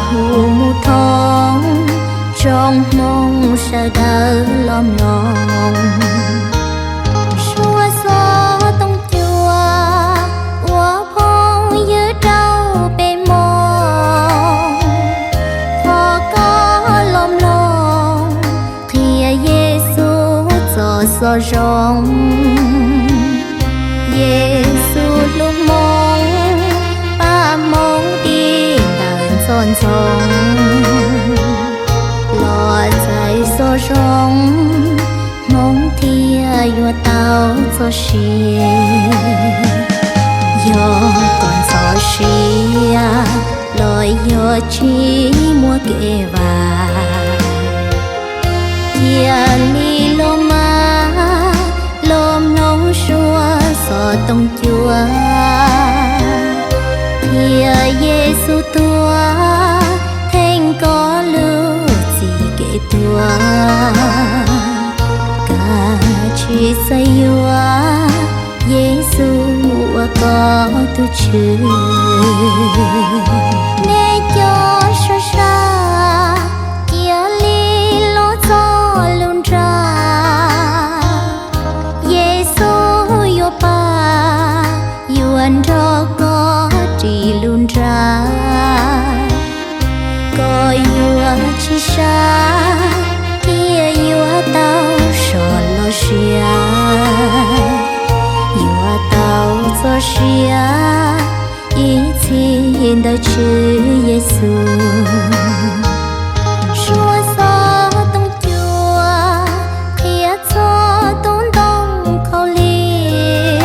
Hu mus thoob tsoom hmoob sawv daws los mloog, suav xov tooj cua ua phooj ywg rau peb mloog. Thov koj los mloog qhia Yexus txoj xov zoo. Yexus hlub hmoob, pab hmoob dim tawm txoj ntxhoo. Los txais xov zoo, hmoob thiaj yuav tau txoj sia. Yog koj ntxhov sia los yog tsis muaj kev vam, cia li los mas los mloog suav xov tooj cua, qhia Yexus tuag, theej koj lub txim kev tuag. Kav tsij xav yuav Yexus ua koj tus Tswv. Neb cov sab sab, cia li los txog lub nra, Yexus yuav pab, yuav nrog koj ris lub nra. Koj yuav tsis sab, thiaj yuav tau so los sia, yuav tau txoj sia ib txhis ntawm Tswv Yexus. Suav xov tooj cua qhia txog tus ntoo khaub lig,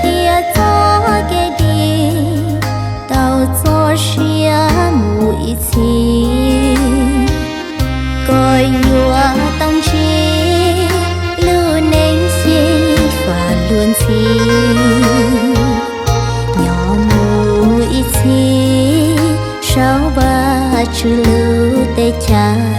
qhia txog kev dim tau txoj sia mus ib txhis. Koj yuav tau ntsib lub neej xyiv fab luag ntxhi, nyob mus ib txhis saum Vajtswv lub teb chaws.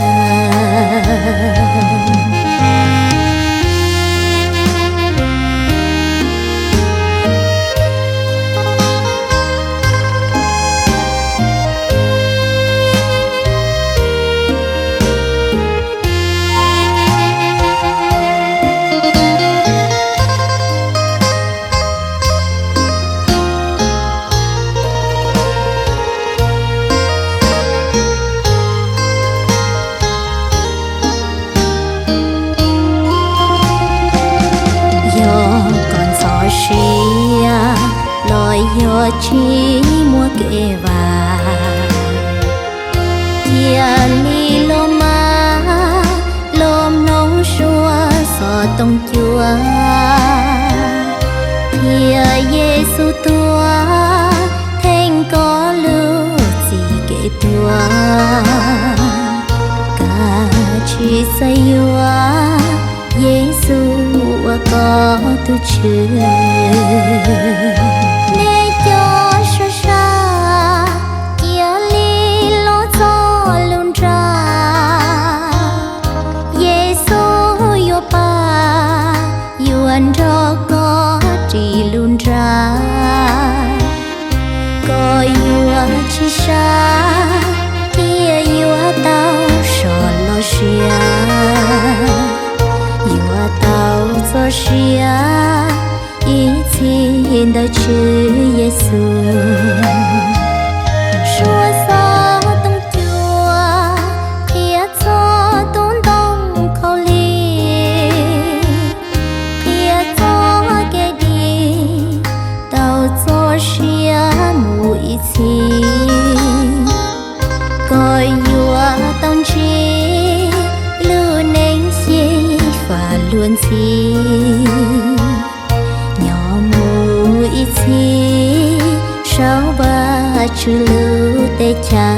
Yog koj ntxhov sia los yog tsis muaj kev vam, cia li los mas los mloog suav xov tooj cua, qhia Yexus tuag, theej koj lub txim kev tuag. Kav tsij xav yuav Yexus ua koj tus Tswv. Neb cov sab sab, cia li los txog lub nra, Yexus yuav pab, yuav nrog koj ris lub nra. Koj yuav tsis sab, thiaj yuav tau so los sia, yuav tau txoj sia ib txhis ntawm Tswv Yexus. Suav xov tooj cua qhia txog tus ntoo khaub lig, qhia txog kev dim tau txoj sia mus ib txhis. Koj yuav tau ntsib lub neej xyiv fab luag ntxhi, nyob mus ib txhis saum Vajtswv lub teb chaws.